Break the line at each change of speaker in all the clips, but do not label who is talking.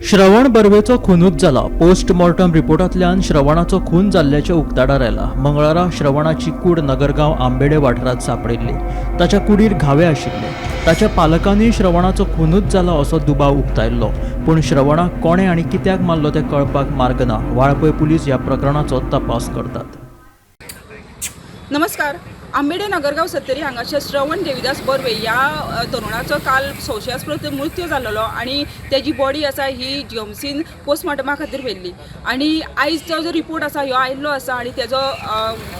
श्रवण बर्वेचो खुनूच जाला. पोस्टमॉर्टम रिपोर्टांतल्यान श्रवणाचो खून जाल्ल्याचें उक्ताडार आयलां. मंगळारा श्रवणाची कूड नगरगांव आंबेडे वाठारांत सांपडिल्ली. ताच्या कुडीर घावे आशिल्ले. ताच्या पालकांनी श्रवणाचो खुनूच जाला असो दुबाव उक्तायल्लो. पूण श्रवणाक कोणें आनी कित्याक मारलो तें कळपाक मार्ग ना. वाळपय पुलीस ह्या प्रकरणाचो तपास करतात.
नमस्कार. आंबेडे नगरगांव सत्तरी हांगासर श्रवण देविदास बर्वे ह्या तरुणाचो काल संशयास्पद मृत्यू जाल्लो आनी तेजी बॉडी आसा ही जीएमसीन पोस्टमॉर्टमा खातीर व्हेल्ली आनी आयज तो जो रिपोर्ट आसा ह्यो आयिल्लो आसा आनी तेजो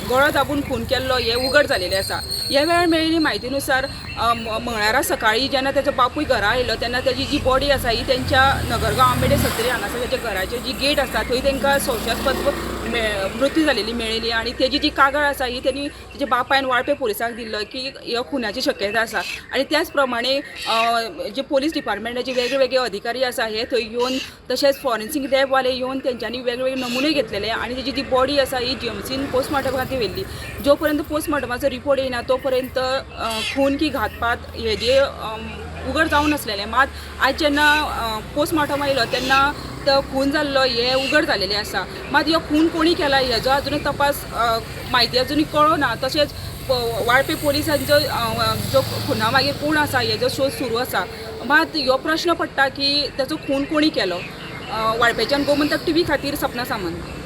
गळो दाबून खून केल्लो हें उगड जालेलें आसा. ह्या वेळार मेळिल्ली म्हायतीनुसार मंगळारा सकाळी जेन्ना तेजो बापूय घरा आयलो तेन्ना तेजी जी बॉडी आसा ही तेंच्या नगरगांव आंबेडे सत्तरी हांगासर तेच्या घराचे जी गेट आसा थंय तेंकां संशयास्पद मृत्यू जालेली मेळिल्ली आनी तेजी जी कागाळ आसा ही तेणी तेच्या बापायन वाळपे पुलिसांक दिल्लो की ह्यो खुनाची शक्यता आसा आनी त्याच प्रमाणे जे पोलीस डिपार्टमेंटाचे वेगळे वेगळे अधिकारी आसा हे थंय येवन तशेंच फॉरेन्सीक लॅबवाले येवन तेंच्यांनी वेगळे वेगळे नमुने घेतलेले आनी तेजी जी बॉडी आसा ही जीएमसीन पोस्टमॉर्टमा खातीर व्हेल्ली. जो पर्यंत पोस्टमॉर्टमाचो रिपोर्ट येयना तो पर्यंत खून की घातपात हे जे उगड जावं नासलेलें. मात आयज जेन्ना पोस्टमॉर्टम आयलो तेन्ना तो खून जाल्लो हें उगड जालेलें आसा. मात ह्यो खून कोणी केला हेजो अजुनूय तपास म्हायती अजुनूय कळो ना. तशेंच वाळपे पोलिसांचो जो खुना मागीर कोण आसा हेजो शोध सुरू आसा. मात ह्यो प्रश्न पडटा की ताचो खून कोणी केलो. वाळपेच्यान गोमंतक टीव्ही खातीर सपना सामंत.